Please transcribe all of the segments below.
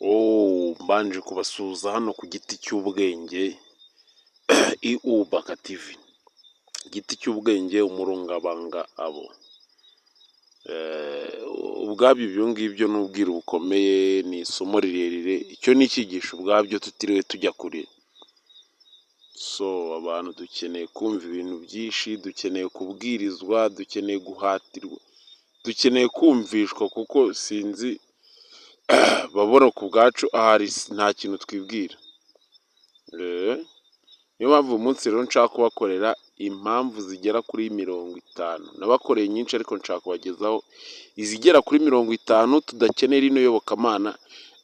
Oh, mbanje kubasuhuza hano ku Giti cy'Ubwenge iUbaka TV. Igiti cy'Ubwenge, umurungabanga abo. Ubwabyo ibyo ngibyo ni ubwiru bukomeye, ni isomo rirerire, icyo ni icyigisho ubwabyo tutiriwe tujya kure. So abantu dukeneye kumva ibintu byinshi, dukeneye kubwirizwa, dukeneye guhatirwa, dukeneye kumvishwa kuko sinzi babona ku bwacu ahari nta kintu twibwira. Niyo mpamvu uyu munsi rero nshaka kubakorera impamvu zigera kuri 50. Nabakoreye nyinshi ariko nshaka kubagezaho izigera kuri 50 tudakeneye rino yobokamana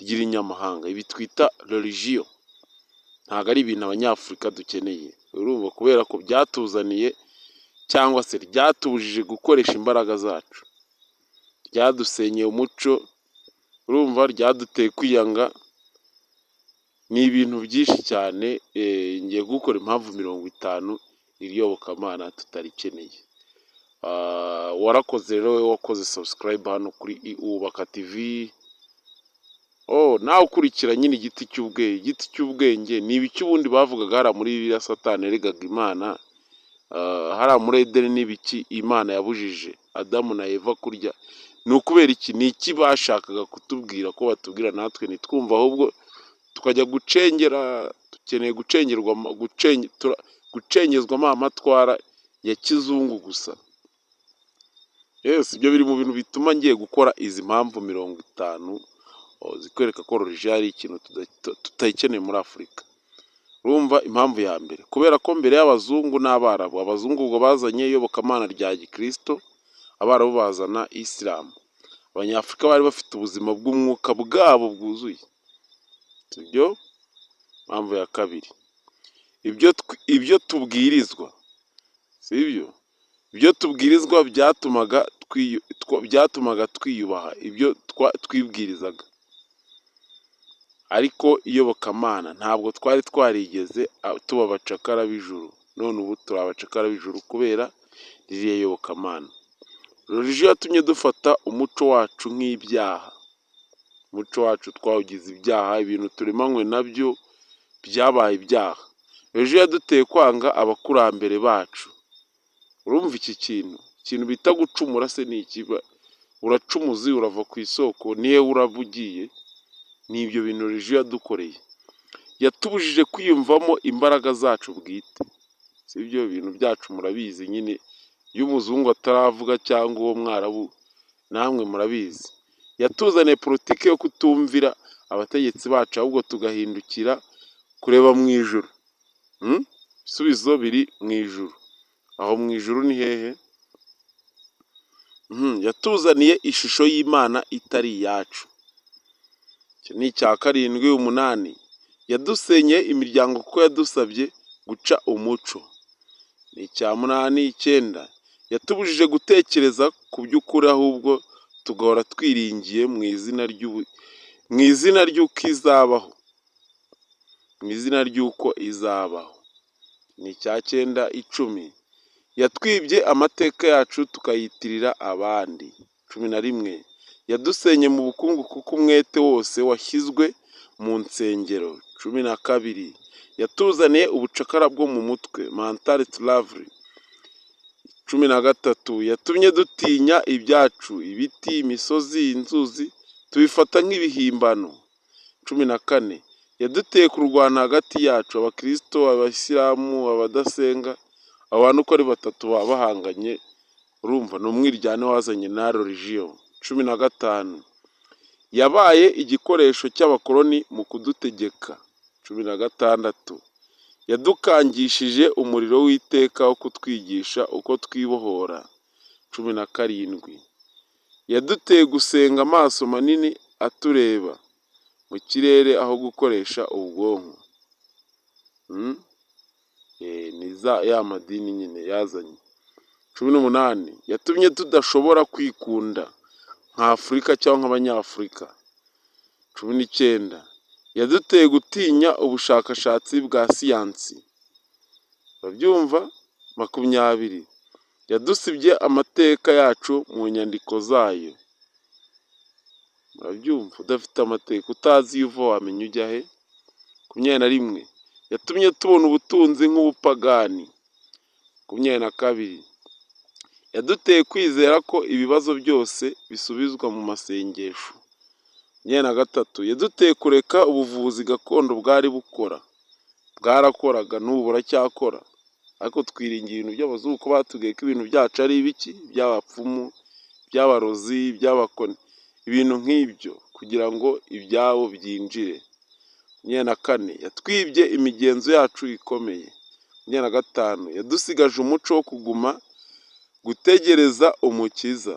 ry'irinyamahanga. Ibi twita religion ntabwo ari ibintu Abanyafurika dukeneye. Urumva kubera ko byatuzaniye cyangwa se ryatubujije gukoresha imbaraga zacu. Ryadusenyeye umuco, urumva ryaduteye kwiyanga, ni ibintu byinshi cyane, ngiye gukora impamvu 50 iri yobokamana tutarikeneye. Warakoze rero wowe wakoze subscribe hano kuri Iwubaka TV. Oh, nawe ukurikira nyine Igiti cy'Ubwenge. Igiti cy'Ubwenge ni ibiki ubundi bavugaga hariya muri Bibiliya Satani yaregaga Imana? Hariya muri Edeni ni ibiki Imana yabujije Adamu na Eva kurya? Ni ukubera iki? Ni iki bashakaga kutubwira ko batubwira natwe ntitwumve, ahubwo tukajya gucengera? Dukeneye gucengerwa, gucengezwamo amatwara ya kizungu gusa. Yes, ibyo biri mu bintu bituma ngiye gukora izi mpamvu 50 zikwereka ko religion ari ikintu tutayikeneye muri Afurika. Urumva impamvu ya mbere, kubera ko mbere y'abazungu n'Abarabu, abazungu ubwo bazanye iyobokamana rya gikristo, Abarabu bazana Isilamu. Abanyafurika bari bafite ubuzima bw'umwuka bwabo bwuzuye, sibyo? Impamvu ya kabiri, ibyo tubwirizwa, sibyo? Ibyo tubwirizwa byatumaga twiyubaha ibyo twibwirizaga, ariko iyobokamana ntabwo twari twarigeze tuba abacakara b'ijuru. None ubu turi abacakara b'ijuru kubera ririya yobokamana. Religion yatumye dufata umuco wacu nk'ibyaha. Umuco wacu twawugize ibyaha, ibintu turemanywe nabyo byabaye ibyaha. Religion yaduteye kwanga abakurambere bacu. Urumva iki kintu? Ikintu bita gucumura se ni iki? Uracumuzi urava ku isoko, nihe urava ugiye? Ni ibyo bintu religion yadukoreye. Yatubujije kwiyumvamo imbaraga zacu bwite. Si ibyo bintu byacu murabizi nyine, iyo umuzungu ataravuga cyangwa uwo mwarabu, namwe murabizi. Yatuzaniye politiki yo kutumvira abategetsi bacu, ahubwo tugahindukira kureba mu ijuru. Ibisubizo biri mu ijuru. Aho mu ijuru ni hehe? Yatuzaniye ishusho y'Imana itari iyacu. Icyo ni icya karindwi. Umunani, yadusenyeye imiryango kuko yadusabye guca umuco. Ni icya munani. Icyenda, yatubujije gutekereza ku by'ukuri, ahubwo tugahora twiringiye mu izina ry'uko izabaho, mu izina ry'uko izabaho. Ni icya cyenda. 10, yatwibye amateka yacu tukayitirira abandi. 11, yadusenye mu bukungu kuko umwete wose washyizwe mu nsengero. 12, yatuzaniye ubucakara bwo mu mutwe, mental slavery. 13, yatumye dutinya ibyacu, ibiti, imisozi, inzuzi, tubifata nk'ibihimbano. 14, yaduteye kurwana hagati yacu, abakirisito, abayisilamu, abadasenga. Abo bantu uko ari batatu baba bahanganye, urumva ni umwiryane wazanye na religion. 15, yabaye igikoresho cy'abakoloni mu kudutegeka. 16, yadukangishije umuriro w'iteka wo kutwigisha uko twibohora. 17, yaduteye gusenga amaso manini atureba mu kirere aho gukoresha ubwonko. Ni ya madini nyine yazanye. 18, yatumye tudashobora kwikunda nka Afurika cyangwa nk'Abanyafurika. 19, yaduteye gutinya ubushakashatsi bwa siyansi. Urabyumva? 20, yadusibye amateka yacu mu nyandiko zayo. Murabyumva? Udafite amateka, utazi iyo uva, wamenya ujya he? 21, yatumye tubona ubutunzi nk'ubupagani. 22, yaduteye kwizera ko ibibazo byose bisubizwa mu masengesho. 23, yaduteye kureka ubuvuzi gakondo bwari bukora, bwarakoraga, n'ubu buracyakora, ariko twiringiye ibintu by'abazungu ko batubwiye ko ibintu byacu ari ibiki? By'abapfumu, by'abarozi, by'abakoni, ibintu nk'ibyo, kugira ngo ibyabo byinjire. 24, yatwibye imigenzo yacu ikomeye. 25, yadusigaje umuco wo kuguma gutegereza umukiza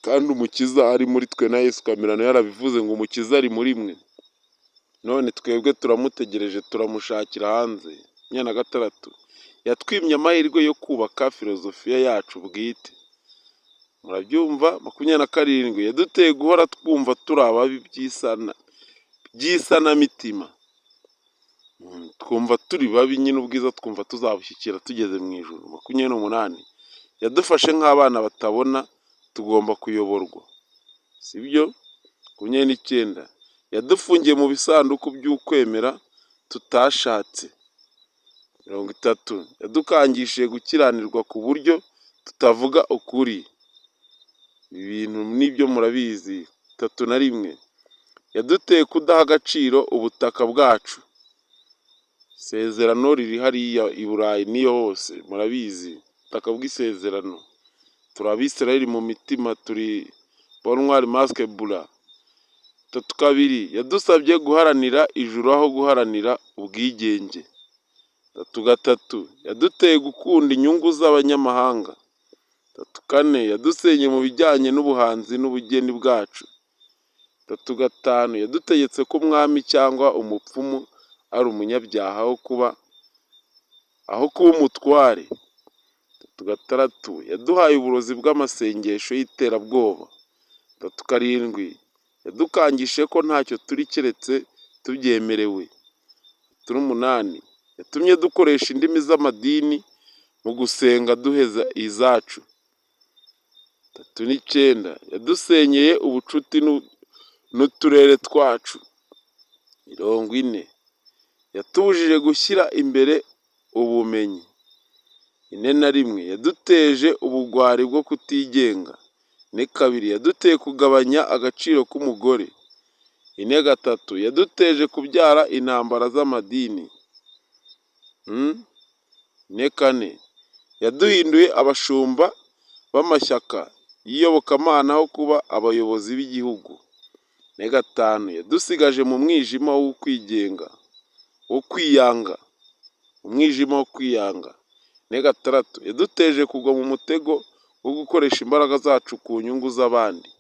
kandi umukiza ari muri twe. Na Yesu Kamirano yarabivuze ngo umukiza ari muri mwe, none twebwe turamutegereje, turamushakira hanze. 26, yatwimye amahirwe yo kubaka filozofiya yacu bwite. Murabyumva? 27, yaduteye guhora twumva turi ababi by'isanamitima, twumva turi babi nyine, ubwiza twumva tuzabushyikira tugeze mu ijuru. 28, yadufashe nk'abana batabona, tugomba kuyoborwa, sibyo? 29, yadufungiye mu bisanduku by'ukwemera tutashatse. 30, yadukangishije gukiranirwa ku buryo tutavuga ukuri. Ibi bintu nibyo murabizi. 31, yaduteye kudaha agaciro ubutaka bwacu. Isezerano riri hariya i Burayi n'iyo hose, murabizi, ubutaka bw'isezerano. Turi Abisirayeli mu mitima, turi peau noire masque blanc. 32, yadusabye guharanira ijuru aho guharanira ubwigenge. 33, yaduteye gukunda inyungu z'abanyamahanga. 34, yadusenye mu bijyanye n'ubuhanzi n'ubugeni bwacu. 35, yadutegetse ko umwami cyangwa umupfumu ari umunyabyaha aho kuba umutware. 36, yaduhaye uburozi bw'amasengesho y'iterabwoba. 37, yadukangishije ko ntacyo turi keretse tubyemerewe. 38, yatumye dukoresha indimi z'amadini mu gusenga, duheza izacu. 39, yadusenyeye ubucuti n'uturere twacu. 40, yatubujije gushyira imbere ubumenyi. 41, yaduteje ubugwari bwo kutigenga. 42, yaduteye kugabanya agaciro k'umugore. 43, yaduteje kubyara intambara z'amadini. 44, yaduhinduye abashumba b'amashyaka y'iyobokamana aho kuba abayobozi b'igihugu. 45, yadusigaje mu mwijima wo kwigenga, wo kwiyanga, umwijima wo kwiyanga. 46, yaduteje kugwa mu mutego wo gukoresha imbaraga zacu ku nyungu z'abandi.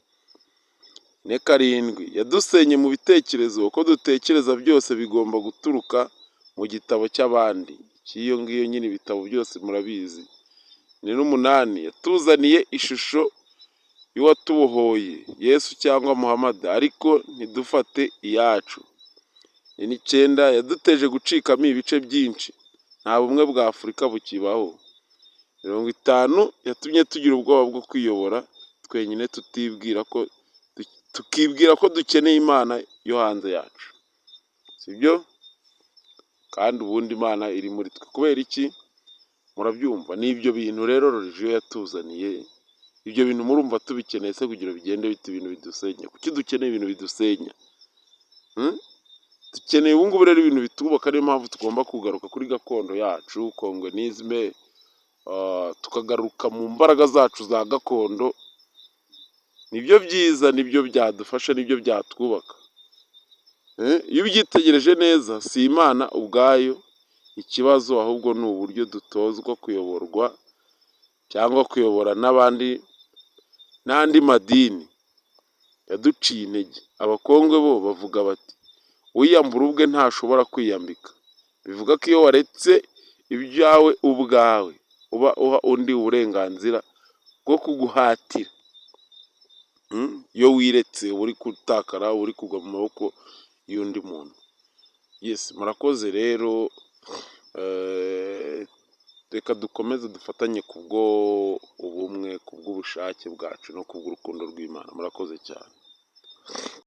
47, yadusenye mu bitekerezo, uko dutekereza byose bigomba guturuka mu gitabo cy'abandi, cy'iyo ngiyo nyine, ibitabo byose murabizi. 48, yatuzaniye ishusho y'uwatubohoye, Yesu cyangwa Muhammad, ariko ntidufate iyacu. 49, yaduteje gucikamo ibice byinshi, nta bumwe bwa Afurika bukibaho. 50, yatumye tugira ubwoba bwo kwiyobora twenyine, tutibwira ko tukibwira ko dukeneye Imana yo hanze yacu, sibyo? Kandi ubundi Imana iri muri twe. Kubera iki? Murabyumva, ni ibyo bintu rero religion yatuzaniye. Ibyo bintu murumva tubikeneye se kugira bigende bite? Ibintu bidusenya, kuki dukeneye ibintu bidusenya? Dukeneye ubu ngubu rero ibintu bitwubaka. Niyo mpamvu tugomba kugaruka kuri gakondo yacu, Kongonisme, tukagaruka mu mbaraga zacu za gakondo. Nibyo byiza, nibyo byadufasha, nibyo byatwubaka. Iyo ubyitegereje neza, si Imana ubwayo ikibazo, ahubwo ni uburyo dutozwa kuyoborwa cyangwa kuyobora n'abandi n'andi madini yaduciye intege. Abakongwe bo bavuga bati: "Uwiyambura ubwe ntashobora kwiyambika." Bivuga ko iyo waretse ibyawe ubwawe, uba uha undi uburenganzira bwo kuguhatira. Iyo wiretse, uba uri gutakara, uba uri kugwa mu maboko y'undi muntu. Yes, murakoze rero. Reka dukomeze dufatanye kubwo ubumwe, kubw'ubushake bwacu no kubw'urukundo rw'Imana. Murakoze cyane.